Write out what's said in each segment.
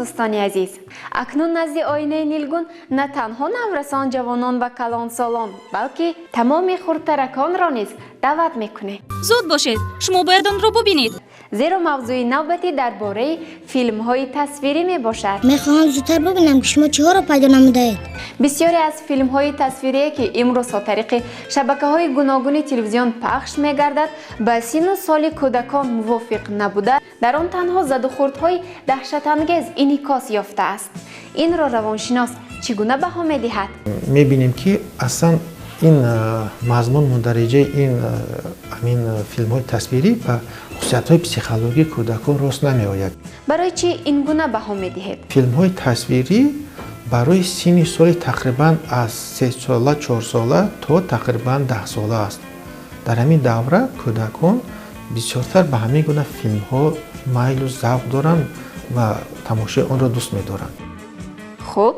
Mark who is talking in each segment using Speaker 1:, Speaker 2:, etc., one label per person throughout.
Speaker 1: Дӯстони азиз, акнун назди оинаи нилгун на танҳо наврасон, ҷавонон ва калонсолон, балки тамоми хурдтараконро низ даъват мекунем.
Speaker 2: Зуд бошед, шумо бояд онро бубинед.
Speaker 1: Зеро мавзӯи навбатӣ дар бораи филмҳои тасвирӣ мебошад.
Speaker 3: Мехоҳам зудтар бубинам, ки шумо чиҳоро пайдо намудаед.
Speaker 1: Бисёре аз филмҳои тасвирие, ки имрӯзҳо тариқи шабакаҳои гуногуни телевизион пахш мегардад, ба синну соли кӯдакон мувофиқ набуда, дар он танҳо задухӯрдҳои даҳшатангез инъикос ёфтааст. Инро равоншинос чӣ гуна баҳо медиҳад?
Speaker 4: Мебинем, ки аслан ин мазмун мундариҷаи ин ҳамин филмҳои тасвирӣ ба хусусиятҳои психологии кӯдакон рост намеояд.
Speaker 1: Барои чӣ ин гуна баҳо медиҳед?
Speaker 4: Филмҳои тасвирӣ барои синни соли тақрибан аз 3сола, 4сола то тақрибан 10сола аст. Дар ҳамин давра кӯдакон бисёртар ба ҳамин гуна филмҳо майлу завқ доранд ва тамошои онро дӯст медоранд.
Speaker 1: Хуб.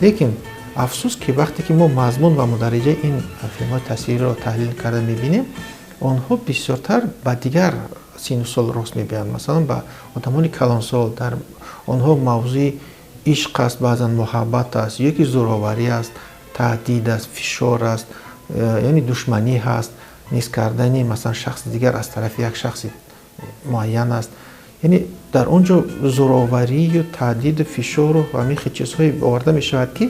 Speaker 4: Лекин афсӯс, ки вақте ки мо мазмун ва мундариҷаи ин филмҳои тасвириро таҳлил карда мебинем, онҳо бисёртар ба дигар синну сол рост мебиёянд, масалан, ба одамони калонсол. Дар онҳо мавзӯи ишқ аст, баъзан муҳаббат аст ё ки зӯроварӣ аст, таҳдид аст, фишор аст, яъне душманӣ ҳаст, нест кардани, масалан, шахси дигар аз тарафи як шахси муайян аст. Яъне дар он ҷо зӯроварию таҳдиду фишору ҳамин хел чизҳое оварда мешавад, ки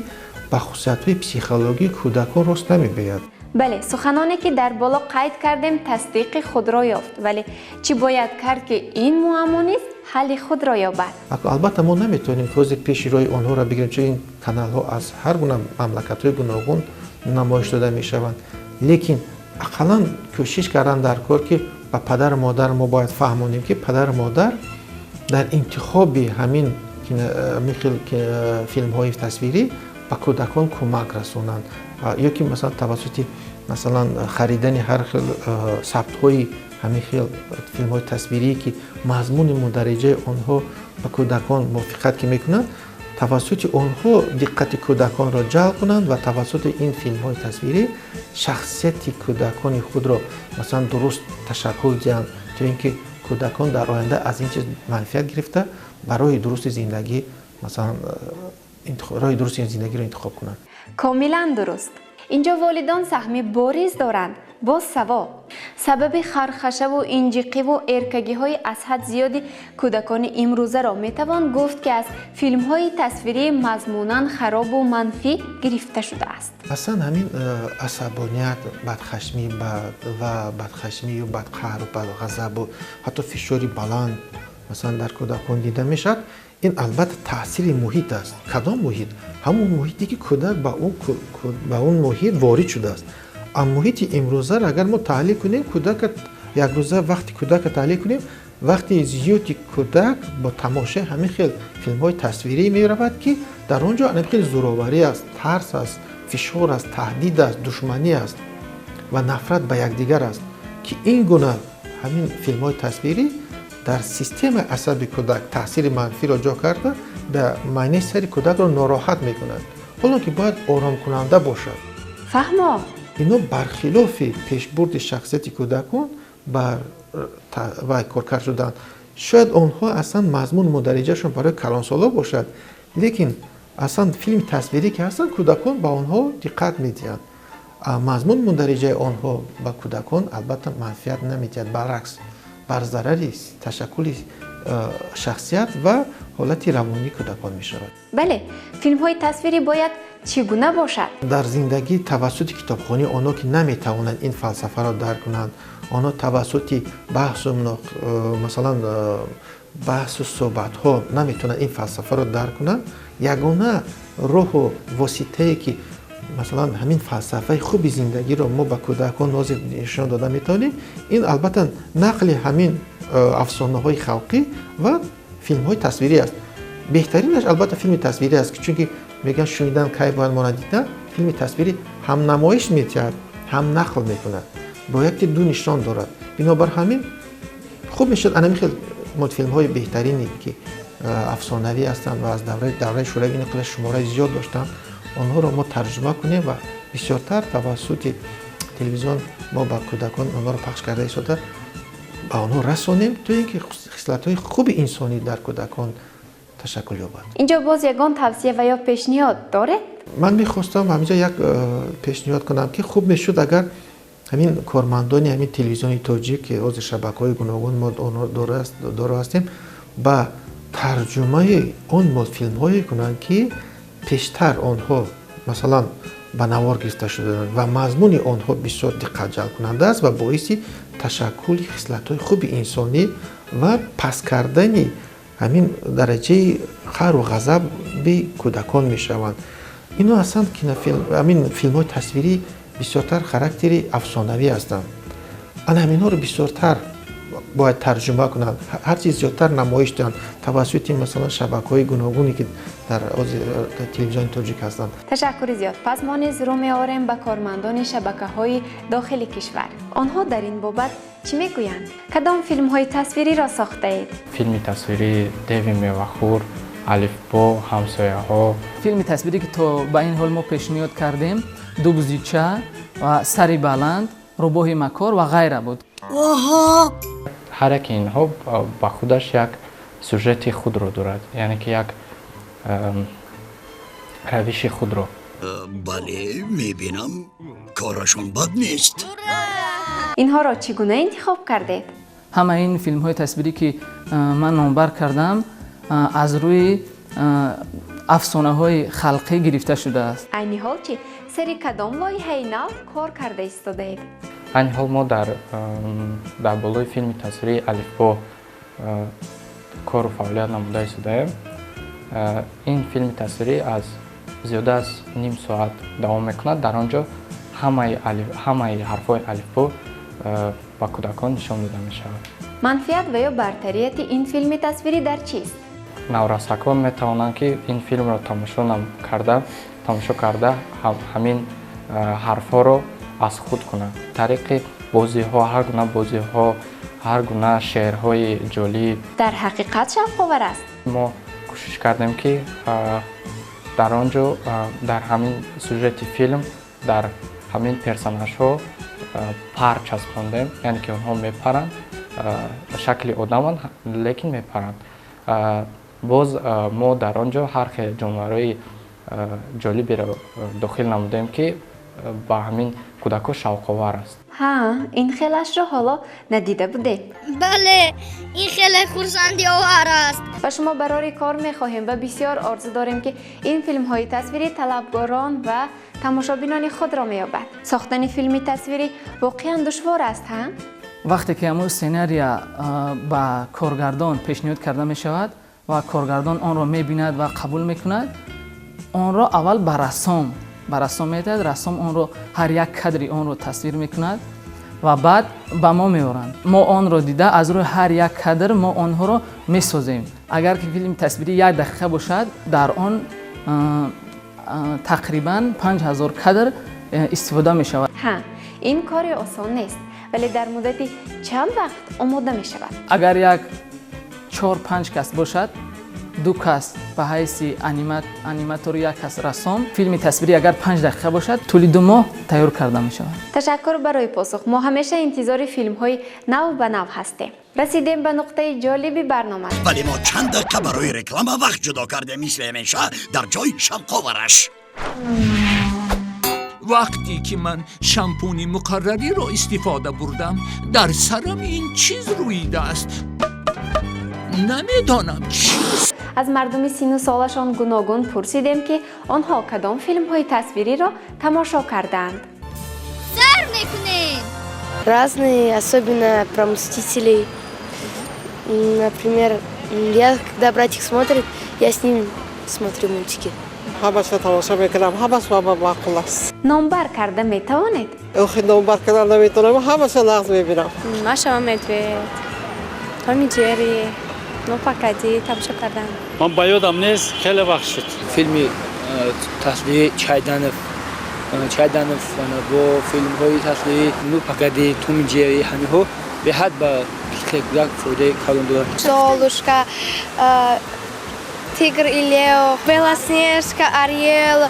Speaker 4: ба хусусиятҳои психологии кӯдакон рост намебиёяд.
Speaker 1: Бале, суханоне, ки дар боло қайд кардем, тасдиқи худро ёфт, вале чӣ бояд кард, ки ин муаммо низ ҳалли худро ёбад?
Speaker 4: Албатта, мо наметавонем, ки ҳозир пеши роҳи онҳоро бигирем, чун ин каналҳо аз ҳар гуна мамлакатҳои гуногун намоиш дода мешаванд. Лекин ақаллан кӯшиш кардан дар кор, ки ба падару модар мо бояд фаҳмонем, ки падару модар дар интихоби ҳамин хел филмҳои тасвирӣ ба кӯдакон кӯмак расонанд ё ки, масалан, тавассути, масалан, харидани ҳар хел сабтҳои ҳамин хел филмҳои тасвирие, ки мазмуни мундариҷаи онҳо ба кӯдакон мувофиқат ки мекунанд, тавассути онҳо диққати кӯдаконро ҷалб кунанд ва тавассути ин филмҳои тасвирӣ шахсияти кӯдакони худро, масалан, дуруст ташаккул диҳанд, то ин ки кӯдакон дар оянда аз ин чиз манфиат гирифта, ба роҳи дурусти зиндагӣ, масалан, роҳи дурусти зиндагиро интихоб кунанд.
Speaker 1: Комилан дуруст. Инҷо волидон саҳми бориз доранд. Боз савол: сабаби хархашаву инҷиқиву эркагиҳои аз ҳад зиёди кӯдакони имрӯзаро метавон гуфт, ки аз филмҳои тасвирии мазмунан харобу манфӣ гирифта шудааст?
Speaker 4: Аслан ҳамин асабоният, бадхашмӣ ва бадхашмию бадқаҳру бадғазабу ҳатто фишори баланд, масалан, дар кӯдакон дида мешавад. Ин албатта таъсири муҳит аст. Кадом муҳит? Ҳамон муҳите, ки кӯдак ба он муҳит ворид шудааст. А муҳити имрӯзаро агар мо таҳлил кунем, кӯдака якрӯза, вақти кӯдака таҳлил кунем, вақти зиёди кӯдак бо тамошои ҳамин хел филмҳои тасвирӣ меравад, ки дар он ҷо ҳамин хел зӯроварӣ аст, тарс аст, фишор аст, таҳдид аст, душманӣ аст ва нафрат ба якдигар аст, ки ин гуна ҳамин филмҳои тасвирӣ дар системаи асаби кӯдак таъсири манфиро ҷо карда, ба майнаи сари кӯдакро нороҳат мекунад, ҳоло ки бояд оромкунанда бошад.
Speaker 1: Фаҳмо.
Speaker 4: Ино бархилофи пешбурди шахсияти кӯдакон бар вай коркард шуданд. Шояд онҳо аслан мазмуну мундариҷашон барои калонсоло бошад, лекин аслан филми тасвирӣ ки ҳастанд, кӯдакон ба онҳо диққат медиҳанд. Мазмуну мундариҷаи онҳо ба кӯдакон албатта манфиат намедиҳад, баръакс, бар зарари ташаккули шахсият ва ҳолати равонии кӯдакон мешавад.
Speaker 1: Бале, филмҳои тасвирӣ бояд чӣ гуна бошад?
Speaker 4: Дар зиндагӣ тавассути китобхонӣ онҳо ки наметавонанд ин фалсафаро дарк кунанд, онҳо тавассути баҳсу, масалан, баҳсу суҳбатҳо наметавонанд ин фалсафаро дарк кунанд. Ягона роҳу воситае, ки, масалан, ҳамин фалсафаи хуби зиндагиро мо ба кӯдакон ҳозир нишон дода метавонем, ин албатта нақли ҳамин афсонаҳои халқӣ ва филмҳои тасвирӣ аст. Беҳтаринаш албатта филми тасвирӣ аст, чунки мегӯянд, шунидан кай бояд монад дидан. Филми тасвирӣ ҳам намоиш медиҳад, ҳам нақл мекунад, бо яке ду нишон дорад. Бинобар ҳамин хуб мешавад анами хел мултфилмҳои беҳтарине, ки афсонавӣ ҳастанд ва аз давраи шӯравӣ ин қадар шумораи зиёд доштанд, онҳоро мо тарҷума кунем ва бисёртар тавассути телевизион мо ба кӯдакон онҳоро пахш карда истода ба онҳо расонем, то ин ки хислатҳои хуби инсонӣ дар кӯдакон Ташаккул ёбад.
Speaker 1: Инҷо боз ягон тавсия ва ё пешниҳод доред?
Speaker 4: Ман мехостам ҳаминҷо як пешниҳод кунам, ки хуб мешуд, агар ҳамин кормандони ҳамин телевизиони тоҷик, ки ҳозир шабакаҳои гуногун мо доро ҳастем, ба тарҷумаи он мултфилмҳое кунанд, ки пештар онҳо, масалан, ба навор гирифта шудаанд ва мазмуни онҳо бисёр диққатҷалбкунанда аст ва боиси ташаккули хислатҳои хуби инсонӣ ва паст кардани ҳамин дараҷаи қаҳру ғазаби кӯдакон мешаванд. Ино ҳастанд кинофилм, ҳамин филмҳои тасвирӣ бисёртар характери афсонавӣ ҳастанд. Ана ҳаминҳоро бисёртар бояд тарҷума кунанд, ҳарчи зиёдтар намоиш диҳанд тавассути, масалан, шабакаҳои гуногуне, ки дар телевизиони тоҷик ҳастанд.
Speaker 1: Ташаккури зиёд. Пас мо низ рӯ меорем ба кормандони шабакаҳои дохили кишвар. Онҳо дар ин бобат чӣ мегӯянд? Кадом филмҳои тасвириро сохтаед?
Speaker 5: Филми тасвирии «Деви мевахӯр», «Алифбо», «Ҳамсояҳо».
Speaker 6: Филми тасвирӣ, ки то ба ин ҳол мо пешниҳод кардем, «Ду бузича» ва «Сари баланд», «Рӯбоҳи макор» ва ғайра буд.
Speaker 5: Ҳар яке инҳо ба худаш як сюжети худро дорад, яъне ки як равиши худро.
Speaker 7: Бале, мебинам, корашон бад нест.
Speaker 1: Инҳоро чӣ гуна интихоб кардед?
Speaker 6: Ҳамаи ин филмҳои тасвирӣ, ки ман номбар кардам, аз рӯи афсонаҳои халқӣ гирифта шудааст.
Speaker 1: Айни ҳол чӣ, сари кадом лоиҳаи нав кор карда истодаед?
Speaker 5: Айни ҳол мо дар болои филми тасвирии «Алифбо» кору фаъолият намуда истодаем. Ин филми тасвирӣ аз зиёда аз ним соат давом мекунад. Дар он ҷо ҳамаи ҳарфҳои алифбо ба кӯдакон нишон дода мешавад.
Speaker 1: Манфиат ва ё бартарияти ин филми тасвирӣ дар чист?
Speaker 5: Наврасакон метавонанд, ки ин филмро тамошо карда, ҳамин ҳарфҳоро аз худ кунанд тариқи бозиҳо, ҳар гуна бозиҳо, ҳар гуна шеърҳои ҷолиб.
Speaker 1: Дар ҳақиқат шавқовар аст.
Speaker 5: Мо кӯшиш кардем, ки дар он ҷо, дар ҳамин сюжети филм, дар ҳамин персонажҳо пар часпондем, яъне ки онҳо мепаранд, шакли одаманд, лекин мепаранд. Боз мо дар он ҷо ҳар хел ҷонварҳои ҷолиберо дохил намудем, ки ба ҳамин кӯдакҳо шавқовар аст.
Speaker 1: Ҳа, ин хелашро ҳоло надида будем.
Speaker 3: Бале, ин хеле хурсандиовар аст.
Speaker 1: Ба шумо барори кор мехоҳем ва бисёр орзу дорем, ки ин филмҳои тасвирӣ талабгорон ва тамошобинони худро меёбад. Сохтани филми тасвирӣ воқеан душвор аст, ҳа?
Speaker 6: Вақте ки ҳамун сценария ба коргардон пешниҳод карда мешавад ва коргардон онро мебинад ва қабул мекунад, онро аввал ба рассом медиҳад. Рассом онро, ҳар як кадри онро тасвир мекунад ва баъд ба мо меоранд. Мо онро дида, аз рӯи ҳар як кадр мо онҳоро месозем. Агар ки филми тасвирӣ як дақиқа бошад, дар он тақрибан 5000 кадр истифода мешавад.
Speaker 1: Ҳа, ин кори осон нест, вале дар муддати чанд вақт омода мешавад?
Speaker 6: Агар як чор панҷ кас бошад, ду кас ба ҳайси аниматор, як кас рассом, филми тасвирӣ агар 5 дақиқа бошад, тӯли 2 моҳ тайёр карда мешавад.
Speaker 1: Ташаккур барои посух. Мо ҳамеша интизори филмҳои нав ба нав ҳастем. Расидем ба нуқтаи ҷолиби барнома.
Speaker 7: Вале мо чанд дақиқа барои реклама вақт ҷудо кардем, мисли ҳамеша дар ҷои шавқовараш.
Speaker 8: Вақте ки ман шампуни муқаррариро истифода бурдам, дар сарам ин чиз рӯидааст. Намедонам чист.
Speaker 1: Аз мардуми сину солашон гуногун пурсидем, ки онҳо кадом филмҳои тасвириро тамошо кардаанд.
Speaker 3: Сар мекунем.
Speaker 9: Разные, особенно про Мстителей. Например, я, когда братик смотрит, я с ним смотрю мультики.
Speaker 10: Ҳамаша тамошо мекунам, ҳамаш ба ман маъқул аст.
Speaker 1: Номбар карда метавонед?
Speaker 10: Охи, номбар кардан наметавонам, ҳамаша нағз мебинам.
Speaker 11: Маша ва Медведь, Том и Джерри, Ну погоди тамошо кардам.
Speaker 12: Ман ба ёдам нест, хеле вақт шуд.
Speaker 13: Филми тасвирии Чайданов бо филмҳои тасвирии Ну погоди, Том и Джерри, ҳамиҳо беҳад ба кӯдак фоидаи калон дорад.
Speaker 11: Золушка, Тигр и Лео, Белоснежка, Ариэл.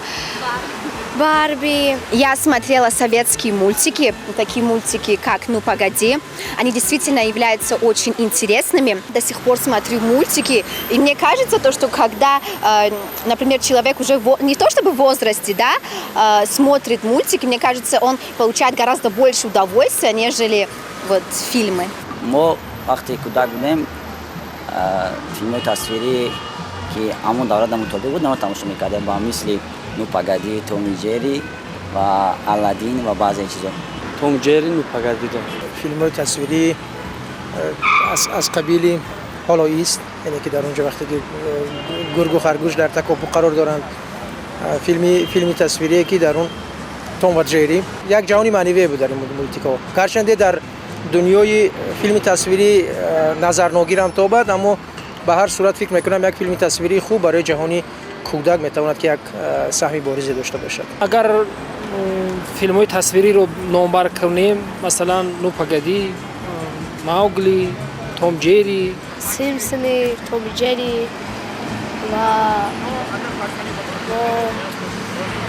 Speaker 9: Барби.
Speaker 14: Я смотрела советские мультики, такие мультики, как «Ну, погоди». Они действительно являются очень интересными. До сих пор смотрю мультики, и мне кажется, то, что когда, например, человек уже не то чтобы в возрасте, да, смотрит мультики, мне кажется, он получает гораздо больше удовольствия, нежели вот фильмы.
Speaker 15: Мо вақте кӯдак будем, филмҳои тасвирӣ, ки ҳамон давра дар мутобиқ буд, тамошо мекардем, ба мисли «Ну погоди», «Том и Джерри» ва «Аладдин» ва баъзе чизо.
Speaker 13: «Том Джерри», «Ну погоди».
Speaker 16: Филмҳои тасвирӣ аз қабили «Ҳоло ист», яъне ки дар онҷо вақте ки гургу харгӯш дар такопӯ қарор доранд, филми тасвирие, ки дар он Том ва Ҷерри як ҷаҳони маънавие буд дар ин мультикҳо. Гарчанде дар дунёи филми тасвирӣ назарногирам тобад, аммо ба ҳар сурат фикр мекунам, як филми тасвирии хуб барои ҷаҳони кӯдак метавонад, ки як саҳми боризе дошта бошад.
Speaker 12: Агар филмҳои тасвириро номбар кунем, масалан, «Ну погоди», «Маугли», «Том Ҷерри».
Speaker 9: «Симпсоны», «Том Джерри» ва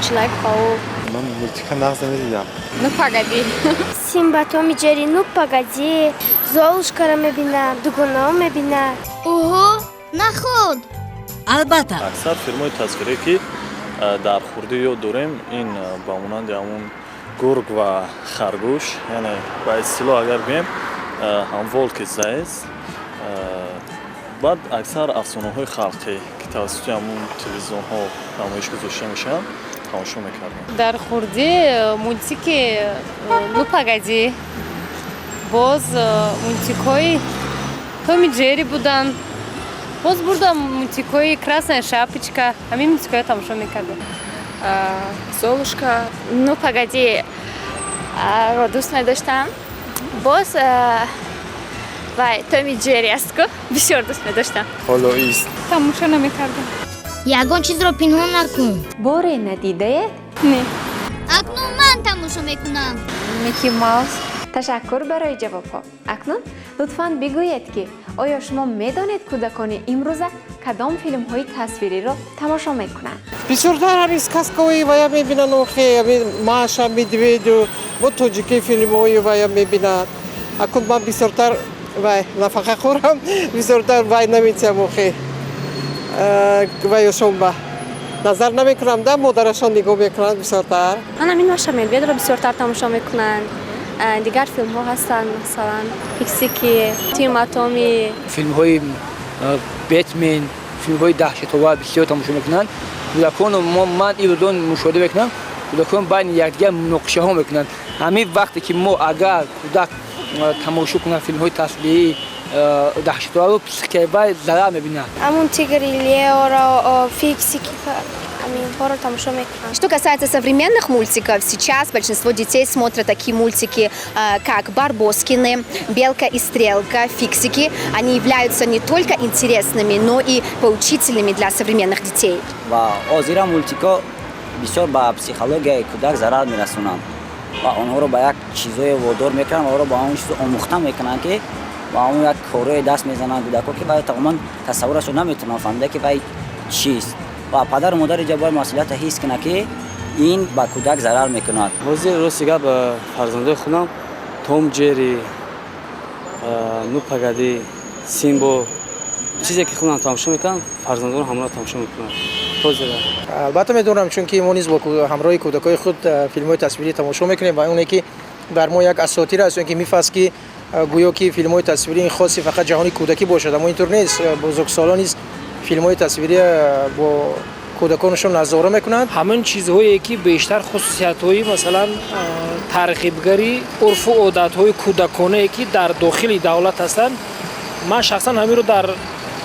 Speaker 9: «Человек паук».
Speaker 17: Ман мультика нағз намедидам.
Speaker 11: «Ну погоди».
Speaker 9: «Симба», «Томи Джерри», «Ну погоди», «Золушкаро мебинам, дугонао мебинам.
Speaker 3: Оҳо, наход.
Speaker 2: Албатта.
Speaker 18: Аксар филмҳои тасвирӣ, ки дар хурдӣ ёд дорем, ин ба монанди ҳамун гург ва харгӯш, яъне ба истилоҳ агар гӯем, ҳам «Волк и заяц», баъд аксар афсонаҳои халқӣ, ки тавассути ҳамун телевизионҳо намоиш гузошта мешаванд, тамошо мекардем.
Speaker 11: Дар хурдӣ мультики «Ну погоди», боз мультикҳои «Томи Ҷерри» буданд, боз бурдам мультикҳои «Красная шапочка», ҳамин мультикҳоя тамошо мекардем.
Speaker 19: «Золушка», «Ну погоди» ро дӯст медоштам, боз вай «Томи Ҷерри» аст ку, бисёр дӯст медоштам.
Speaker 17: «Ҳоло ист».
Speaker 11: Тамошо намекардам.
Speaker 3: Ягон чизро пинҳон накун.
Speaker 1: Боре надидаед?
Speaker 11: Не.
Speaker 3: Акнун ман тамошо мекунам.
Speaker 11: «Микки Маус».
Speaker 1: Ташаккур барои ҷавобҳо. Акнун лутфан бигӯед, ки оё шумо медонед, кӯдакони имрӯза кадом филмҳои тасвириро тамошо мекунанд?
Speaker 10: Бисёртар ҳамин сказкаҳои вая мебинанд, охе, ҳамин «Маша медведю», бо тоҷикӣ филмҳои вая мебинанд. Акун ман бисёртар вай нафақахӯрам, бисёртар вай наметиҳам, охе, ваяшонба назар намекунам да, модарашон нигоҳ мекунанд бисёртар.
Speaker 11: Ман ҳамин «Маша медведро» бисёртар тамошо мекунанд. Дигар филмҳо ҳастанд, масалан, «Фиксики», «Тима Томи».
Speaker 13: Филмҳои «Бетмен», филмҳои даҳшатовар бисёр тамошо мекунанд кӯдакон. Ман инро мушоҳида мекунам, кӯдакон байни якдигар муноқишаҳо мекунанд. Ҳамин вақте ки мо агар кӯдак тамошо кунад филмҳои тасвирии даҳшатоварро, психикаи вай зарар мебинад.
Speaker 9: Ҳамун «Тигри Леоро», «Фиксики», ҳаминҳоро тамошо мекунам.
Speaker 14: Что касается современных мультиков, сейчас большинство детей смотрят такие мультики, как «Барбоскины», «Белка и Стрелка», «Фиксики». Они являются не только интересными, но и поучительными для современных детей.
Speaker 15: Ва ҳозира мультикҳо бисёр ба психологияи кӯдак зарар мерасонанд ва онҳоро ба як чизое водор мекунанд ва онҳоро ба он чиз омӯхта мекунанд, ки ба он як корое даст мезананд кӯдакҳо, ки вай тамоман тасаввурашро наметавонанд фаҳмида, ки вай чист. Ва падару модар инҷа бояд масъулиятро ҳис кунад, ки ин ба кӯдак зарар мекунад.
Speaker 12: Ҳозир, рости гап, фарзандои худам «Том Ҷерри», «Ну погоди», «Симбо», чизе ки худам тамошо мекунам, фарзандон ҳамонро тамошо мекунанд ҳозир.
Speaker 16: Албатта медонам, чунки мо низ бо ҳамроҳи кӯдакҳои худ филмҳои тасвирӣ тамошо мекунем. Ва оне ки бар мо як асотир аст ё ки миф аст, ки гӯё ки филмҳои тасвирӣ хоси фақат ҷаҳони кӯдакӣ бошад, аммо интур нест. Бузургсолон низ филмҳои тасвирӣ бо кӯдаконашон назора мекунанд.
Speaker 12: Ҳамон чизҳое ки бештар хусусиятҳои, масалан, тарғибгари урфу одатҳои кӯдаконае, ки дар дохили давлат ҳастанд, ман шахсан ҳаминро дар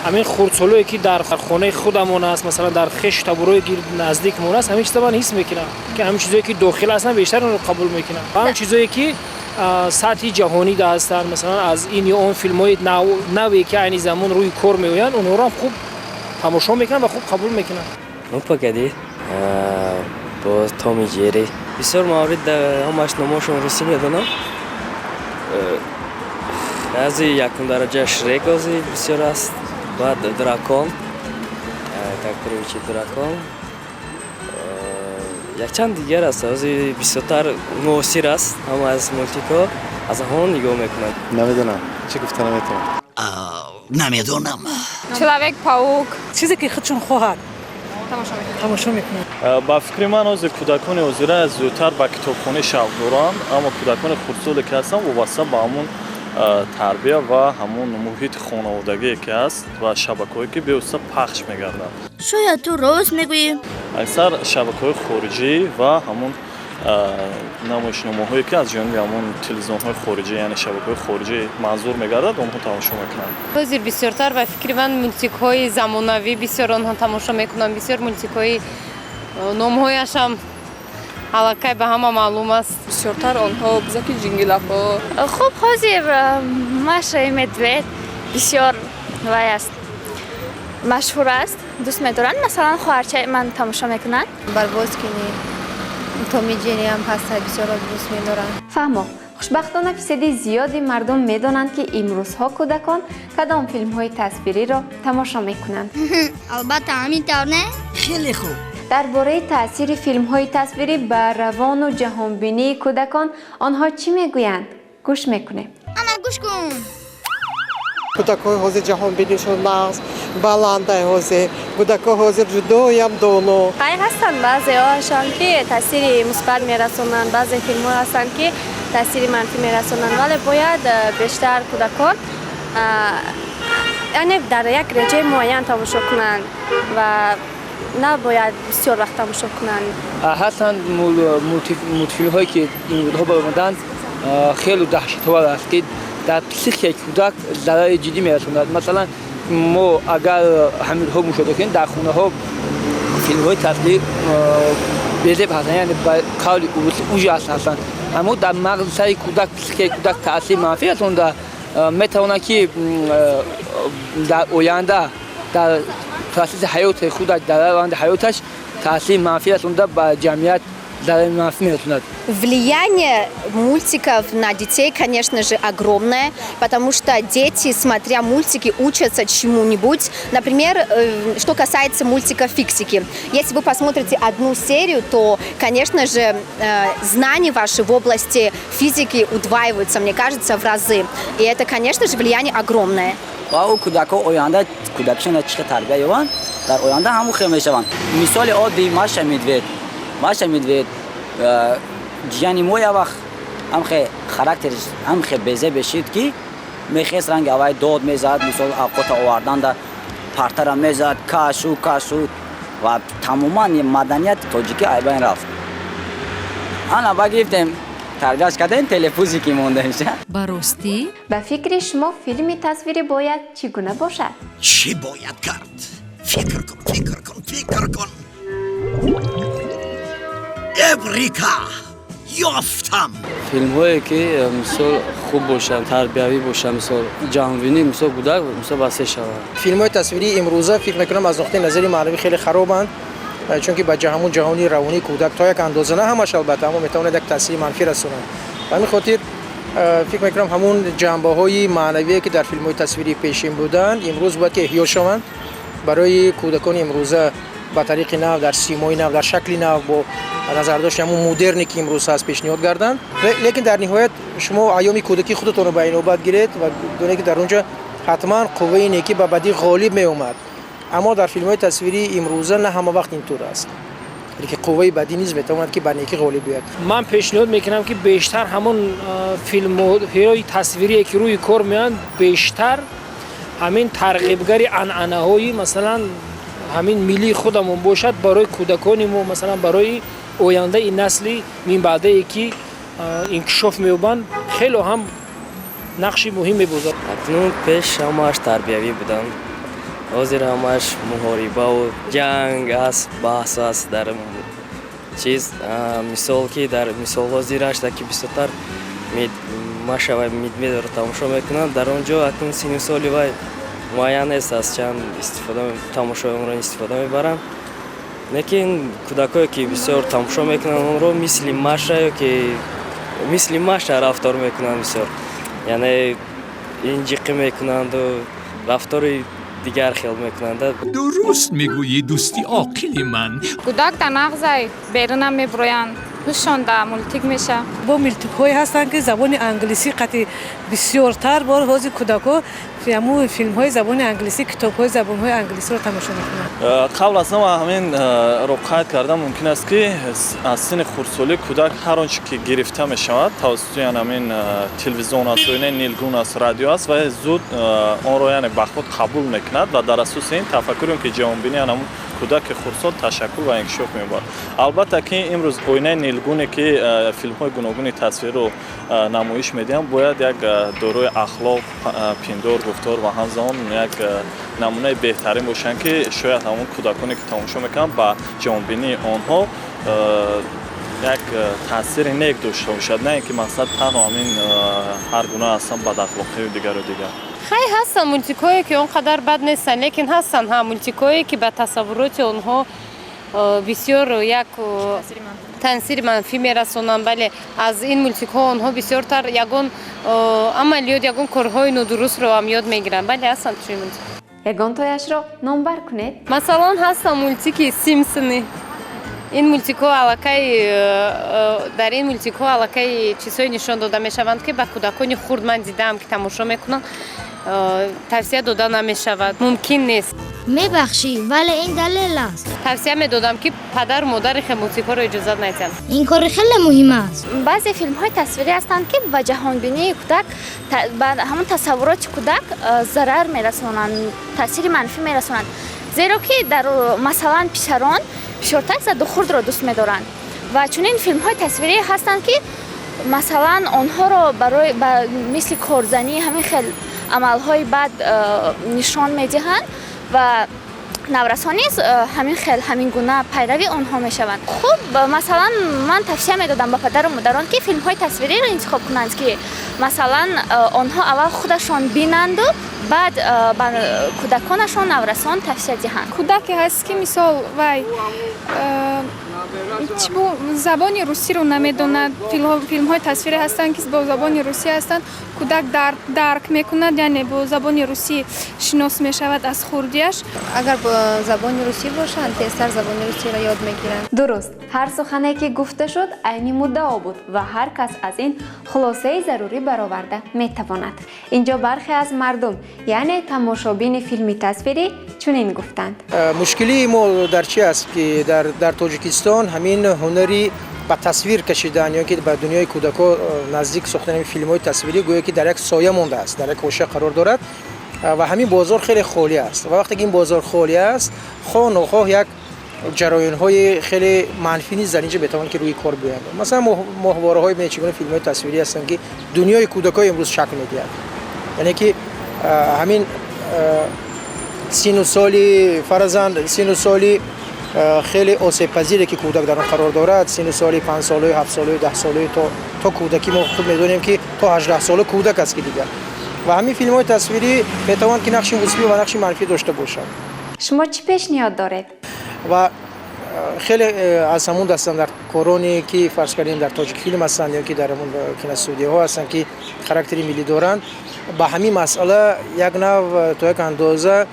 Speaker 12: ҳамин хурдсолое, ки дар хонаи худамон аст, масалан, дар хешу таборое, ки наздикмон аст, ҳамин чиза ман ҳис мекунам, ки ҳамин чизое, ки дохил ҳастанд, бештар онро қабул мекунам. Ҳамин чизое, ки сатҳи ҷаҳонӣ да ҳастанд, масалан, аз ин ё он филмҳои наве, ки айни замон рӯи кор меоянд, онҳоро ҳам хуб тамошо мекунанд ва хуб қабул мекунанд.
Speaker 20: «Ну погоди», боз «Томи Ҷерри». Бисёр маврид ҳамаш номошон русӣ медонам. Ази якум дараҷа «Шрек» ози бисёр аст, баъд дракон, «Как приручить дракон». Якчанд дигар аст, ҳозир бисёртар муосир аст, ҳама аз мультикҳо аз онҳо нигоҳ мекунанд.
Speaker 17: Намедонам, чӣ гуфта наметавонам.
Speaker 7: Намедонам.
Speaker 21: Человек паук.
Speaker 22: Чизе ки худшон хоҳад, тамошо мекунад.
Speaker 18: Ба фикри ман, ҳозир кӯдакони ҳозира зиёдтар ба китобхонӣ шавқ доранд, аммо кӯдакони хурдсоле ки ҳастанд, вобаста ба ҳамун тарбия ва ҳамун муҳити хонаводагие ки ҳаст ва шабакаҳое ки бевосита пахш мегарданд.
Speaker 3: Шояд ту рост мегӯӣ.
Speaker 18: Аксар шабакаҳои хориҷӣ ва ҳамун намоишномаҳое ки аз ҷониби ҳамун телевизионҳои хориҷӣ, яъне шабакаҳои хориҷӣ манзур мегардад, онҳо тамошо мекунанд.
Speaker 21: Ҳозир бисёртар, ба фикри ман, мультикҳои замонавӣ бисёр онҳо тамошо мекунанд. Бисёр мультикҳои номҳояшам аллакай ба ҳама маълум аст.
Speaker 23: Бисёртар онҳо Бузаки Ҷингилапо.
Speaker 19: Хуб, ҳозир Маша и Медведь бисёр вай аст, машҳур аст, дӯст медоранд. Масалан, хоҳарчаи ман тамошо мекунанд.
Speaker 24: Барбоскини, Томи Ҷерриам ҳаста, бисёро дӯст медоранд.
Speaker 1: Фаҳмо, хушбахтона, фисади зиёди мардум медонанд, ки имрӯзҳо кӯдакон кадом филмҳои тасвириро тамошо мекунанд.
Speaker 3: Албатта, ҳамин тавр, не?
Speaker 7: Хеле хуб.
Speaker 1: Дар бораи таъсири филмҳои тасвирӣ ба равону ҷаҳонбинии кӯдакон онҳо чӣ мегӯянд, гӯш мекунем.
Speaker 3: Ана, гӯш кун.
Speaker 10: Кӯдакҳои ҳозир ҷаҳонбинишон нағз баландай. Ҳозир кӯдакҳои ҳозир ҷудоям доно.
Speaker 11: Хайр, ҳастанд баъзеҳоашон, ки таъсири мусбат мерасонанд, баъзе филмҳо ҳастанд, ки таъсири манфӣ мерасонанд, вале бояд бештар кӯдакон, яъне дар як реҷаи муайян тамошо кунанд ва набояд бисёр вақт тамошо кунанд.
Speaker 13: Ҳастанд мультфилмҳое, ки имрӯзҳо баромаданд, хеле даҳшатовар аст, ки дар психикаи кӯдак зарари ҷиддӣ мерасонад. Масалан, мо агар ҳаминҳо мушоҳида кунем, дар хонаҳо филмҳои тасвирӣ безеб ҳастанд, яъне ба қавли урусӣ ужас ҳастанд, аммо дар мағзи сари кӯдак, психикаи кӯдак таъсири манфӣ расонда метавонад, ки дар оянда дар процесси ҳаёти худаш, дар раванди ҳаёташ таъсири манфӣ расонда, ба ҷамъият зарари манфӣ мерасонад.
Speaker 14: Влияние мультиков на детей, конечно же, огромное, потому что дети, смотря мультики, учатся чему-нибудь. Например, что касается мультика «Фиксики». Если вы посмотрите одну серию, то, конечно же, знания ваши в области физики удваиваются, мне кажется, в разы. И это, конечно же, влияние огромное.
Speaker 15: Ва ӯ кӯдакҳо оянда кӯдакшона чӣ хел тарбия ёбанд, дар оянда ҳамун хел мешаванд. Мисоли оддӣ: Маша Медведь. Маша Медведь, ҷияни мо як вақт ҳамхе характерш ҳамхе безеб бешид, ки мехест, ранги аввай дод мезад. Мисол, авқота оварданда партара мезад, кашу кашу, ва тамоман маданияти тоҷикӣ айбайн рафт. Ана ба гирифтем, тарбияш кардем, телепузики мондемша.
Speaker 2: Ба ростӣ?
Speaker 1: Ба фикри шумо, филми тасвирӣ бояд чӣ гуна бошад?
Speaker 7: Чӣ бояд кард? Фикр кун, фикр кун, фикр кун. Эврика, ёфтам!
Speaker 20: Филмҳое ки мисол хуб бошанд, тарбиявӣ бошанд, мисол ҷаҳонбинӣ, мисол кӯдак, мисол васеъ шавад.
Speaker 16: Филмҳои тасвирии имрӯза, фикр мекунам, аз нуқтаи назари маънавӣ хеле харобанд, чунки ба ҳамун ҷаҳони равонии кӯдак то як андоза, на ҳамаш албатта, аммо метавонад як таъсири манфӣ расонад. Ба ҳамин хотир фикр мекунам, ҳамун ҷанбаҳои маънавие, ки дар филмҳои тасвирии пешин буданд, имрӯз бояд ки эҳё шаванд барои кӯдакони имрӯза ба тариқи нав, дар симои нав, дар шакли нав, бо назардошти ҳамун модерне, ки имрӯз ҳаст, пешниҳод гарданд. Лекин дар ниҳоят шумо айёми кӯдакии худатонро ба инобат гиред ва донед, ки дар он ҷо ҳатман қувваи некӣ ба бадӣ ғолиб меомад, аммо дар филмҳои тасвирии имрӯза на ҳама вақт ин тур аст, лекин қувваи бадӣ низ метавонад, ки ба некӣ ғолиб биёяд.
Speaker 12: Ман пешниҳод мекунам, ки бештар ҳамон филмҳои тасвирие, ки рӯи кор меоянд, бештар ҳамин тарғибгари анъанаҳои, масалан, ҳамин миллии худамон бошад барои кӯдакони мо, масалан, барои ояндаи насли минбаъдае, ки инкишоф меёбанд, хело ҳам нақши муҳим мебозад.
Speaker 20: Акнун пеш ҳамааш тарбиявӣ буданд, ҳозир ҳамааш муҳорибаву ҷанг аст, баҳс аст дар чиз. Мисол, ки дар мисол ҳозир ашта, ки бисёртар Маша ва Медведро тамошо мекунанд, дар он ҷо акнун синну соли вай муайян нест, аз чанд истифода тамошои онро истифода мебаранд. Лекин кӯдакое, ки бисёр тамошо мекунанд онро, мисли Маша ё ки мисли Маша рафтор мекунанд бисёр, яъне инҷиқӣ мекунанду рафтори Дигар хел мекунанд.
Speaker 4: Дуруст мегӯӣ, дӯсти оқили ман.
Speaker 5: Кӯдак дар нағзай берунам меброянд, ҳушшон да мультик меша.
Speaker 22: Бо мультикҳое ҳастанд, ки забони англисӣ қати бисёртар бор ҳозир кӯдакҳо ҳамун филмҳои забони англисӣ, китобҳои забонҳои англисиро тамошо мекунанд.
Speaker 18: Қабл аз ҳама ҳаминро қайд кардан мумкин аст, ки аз синни хурдсолӣ кӯдак ҳар он чи ки гирифта мешавад тавассути ҳамин телевизион аст, оинаи нилгун аст, радио аст, ва зуд онро, яъне, ба худ қабул мекунад ва дар асоси ин тафаккури он ки ҷаҳонбинии ҳамун кӯдаки хурдсол ташаккул ва инкишоф меёбад. Албатта ки имрӯз оинаи нилгуне, ки филмҳои гуногуни тасвирро намоиш медиҳанд, бояд як дорои ахлоқ, пиндор, гуфтор ва ҳамзамон як намунаи беҳтарин бошанд, ки шояд ҳамон кӯдаконе ки тамошо мекунанд, ба ҷаҳонбинии онҳо як таъсири нек дошта бошад, на ин ки мақсад танҳо ҳамин ҳар гуна ҳастан бадахлоқию дигару дигар.
Speaker 21: Хай, ҳастанд мультикҳое, ки он қадар бад нестанд, лекин ҳастанд ҳа мультикҳое, ки ба тасаввуроти онҳо бисёр як таъсири манфӣ мерасонанд. Бале, аз ин мультикҳо онҳо бисёртар ягон амалиёт, ягон корҳои нодурустро ҳам ёд мегиранд. Бале, ҳастанд чунин мультик.
Speaker 1: Ягонтояшро номбар кунед.
Speaker 21: Масалан, ҳастанд мультики Симпсоны. Ин мультикҳо аллакай, дар ин мультикҳо аллакай чизҳое нишон дода мешаванд, ки ба кӯдакони хурд, ман дидаам, ки тамошо мекунанд, тавсия дода намешавад, мумкин нест.
Speaker 3: Мебахшӣ, вале ин далел аст.
Speaker 21: Тавсия медодам, ки падару модари хел мультикҳоро иҷозат надиҳанд.
Speaker 3: Ин кори хеле муҳим аст.
Speaker 19: Баъзе филмҳои тасвирӣ ҳастанд, ки ба ҷаҳонбинии кӯдак, ба ҳамон тасаввуроти кӯдак зарар мерасонанд, таъсири манфӣ мерасонанд, зеро ки дар масалан писарон бисёртар задухӯрдро дӯст медоранд ва чунин филмҳои тасвирӣ ҳастанд, ки масалан онҳоро барои мисли корзанӣ, ҳамин хел амалҳои бад нишон медиҳанд ва наврасон низ ҳамин хел, ҳамин гуна пайрави онҳо мешаванд. Хуб, масалан, ман тавсия медодам ба падару модарон, ки филмҳои тасвириро интихоб кунанд, ки масалан онҳо аввал худашон бинанду баъд ба кӯдаконашон, наврасон тавсия диҳанд.
Speaker 5: Кӯдаке ҳаст, ки мисол вай чӣ бу забони русиро намедонад, филмҳои тасвирӣ ҳастанд, ки бо забони русӣ ҳастанд, кӯдак дарк мекунад, яъне бо забони русӣ шинос мешавад аз хурдиаш.
Speaker 24: Агар бо забони русӣ бошанд, тезтар забони русиро ёд мегиранд.
Speaker 1: Дуруст, ҳар сухане ки гуфта шуд, айни муддао буд ва ҳар кас аз ин хулосаи зарурӣ бароварда метавонад. Инҷо бархе аз мардум, яъне тамошобини филми тасвирӣ, чунин гуфтанд.
Speaker 16: Мушкилии мо дар чи аст, ки дар Тоҷикистон ҳамин ҳунари ба тасвир кашидан ё ки ба дунёи кӯдакҳо наздик сохтани филмҳои тасвирӣ гӯё ки дар як соя мондааст, дар як ҳошия қарор дорад ва ҳамин бозор хеле холӣ аст. Ва вақте ки ин бозор холӣ аст, хоҳ нохоҳ як ҷараёнҳои хеле манфӣ низ дар инҷо метавонанд ки рӯи кор биёянд. Масалан, моҳвораҳои чӣ гуна филмҳои тасвирӣ ҳастанд, ки дунёи кӯдакҳои имрӯз шакл медиҳад, яъне ки ҳамин сину соли фарзанд, сину соли хеле осебпазире, ки кӯдак дар он қарор дорад, сину соли 5-солаю, 7-солаю, 10-солаю то кӯдакӣ, мо худ медонем, ки то 18 сола кӯдак аст ки дигар. Ва ҳамин филмҳои тасвирӣ метавонанд ки нақши мусбӣ ва нақши манфӣ дошта бошанд.
Speaker 1: Шумо чӣ пешниҳод доред?
Speaker 16: Ва хеле аз ҳамун дастандаркороне, ки фарз кардем дар Тоҷикфилм ҳастанд ё ки дар ҳамун киностудияҳо ҳастанд, ки характери миллӣ доранд, ба ҳамин масъала як нав то як андоза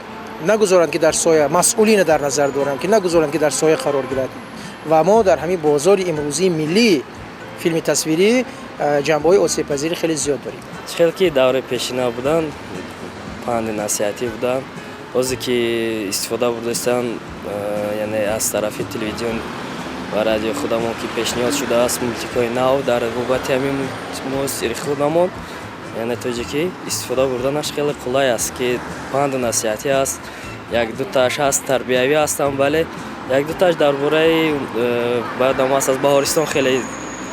Speaker 16: нагузоранд, ки дар соя, масъулина дар назар дорам, ки нагузоранд, ки дар соя қарор гирад. Ва мо дар ҳамин бозори имрӯзии миллии филми тасвирӣ ҷанбаҳои осебпазирӣ хеле зиёд дорем.
Speaker 20: Чӣ хел ки давраи пешина буданд, панди насиҳатӣ буданд, ҳозир ки истифода бурдастанд, яъне аз тарафи телевизион ва радио худамон ки пешниҳод шудааст мультикҳои нав дар бобати ҳамин муосири худамон, яъне тоҷикӣ, истифода бурданаш хеле қулай аст, ки панду насиҳатӣ аст. Як дутааш ҳаст тарбиявӣ ҳастанд, бале, як дутааш дар бораи баъдам аст. Аз Баҳористон хеле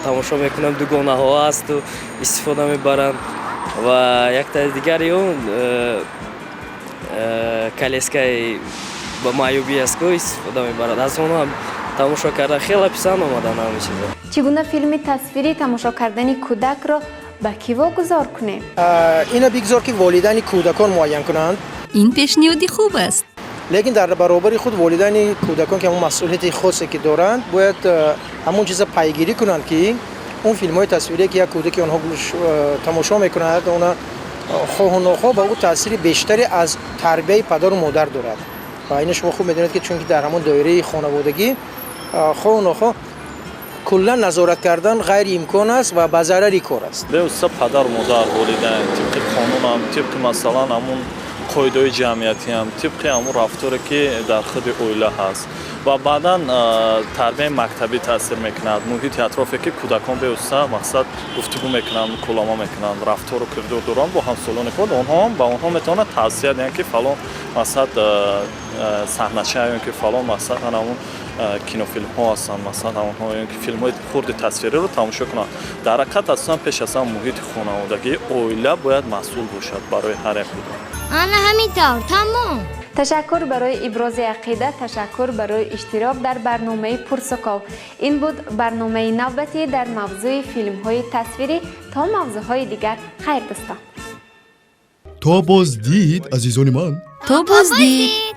Speaker 20: тамошо мекунам, дугонаҳо ҳасту истифода мебаранд ва яктаи дигари он коляскаи ба маъюбӣ аст ку истифода мебарад, аз онҳо тамошо кардан хеле писанд омадан ҳамин чизо.
Speaker 1: Чӣ гуна филми тасвирӣ тамошо кардани кӯдакро ба кӣ вогузор кунем?
Speaker 16: Ина бигзор, ки волидайни кӯдакон муайян кунанд.
Speaker 2: Ин пешниҳоди хуб аст.
Speaker 16: Лекин дар баробари худ волидайни кӯдакон, ки ҳамон масъулияти хосе ки доранд, бояд ҳамон чиза пайгирӣ кунанд, ки он филмҳои тасвирие, ки як кӯдаки онҳо тамошо мекунад, она Хоҳу нохоҳ ба ӯ таъсири бештаре аз тарбияи падару модар дорад. Ва ина шумо хуб медонед, ки чунки дар ҳамон доираи хонаводагӣ хоҳу нохоҳ куллан назорат кардан ғайриимкон аст ва ба зарари кор аст.
Speaker 18: Бевосита падару модар, волидайн тибқи қонунам, тибқи, масалан, ҳамун қоидаҳои ҷамъиятиам, тибқи ҳамун рафторе, ки дар худи оила ҳаст, ва баъдан тарбияи мактабӣ таъсир мекунад. Муҳити атрофе, ки кӯдакон бевосита, мақсад, гуфтугӯ мекунанд, муколама мекунанд, рафтору кирдор доранд бо ҳамсолони худ, онҳоам ба онҳо метавонад тавсия диҳанд, ки фалон, мақсад, саҳнача ё ки фалон, мақсад, ҳамун кинофилмҳо ҳастанд, масалан, ҳамонҳо ё ки филмҳои хурди тасвириро тамошо кунанд. Дар ҳақиқат, асосан, пеш аз ҳама муҳити хонаводагӣ, оила бояд масъул бошад барои ҳар як кӯдак.
Speaker 3: Ана ҳамин тавр, тамом.
Speaker 1: Ташаккур барои ибрози ақида, ташаккур барои иштирок дар барномаи Пурсуков. Ин буд барномаи навбатӣ дар мавзӯи филмҳои тасвирӣ. То мавзӯъҳои дигар, хайр, дӯстон.
Speaker 6: То боздид, азизони ман.
Speaker 2: То боздид.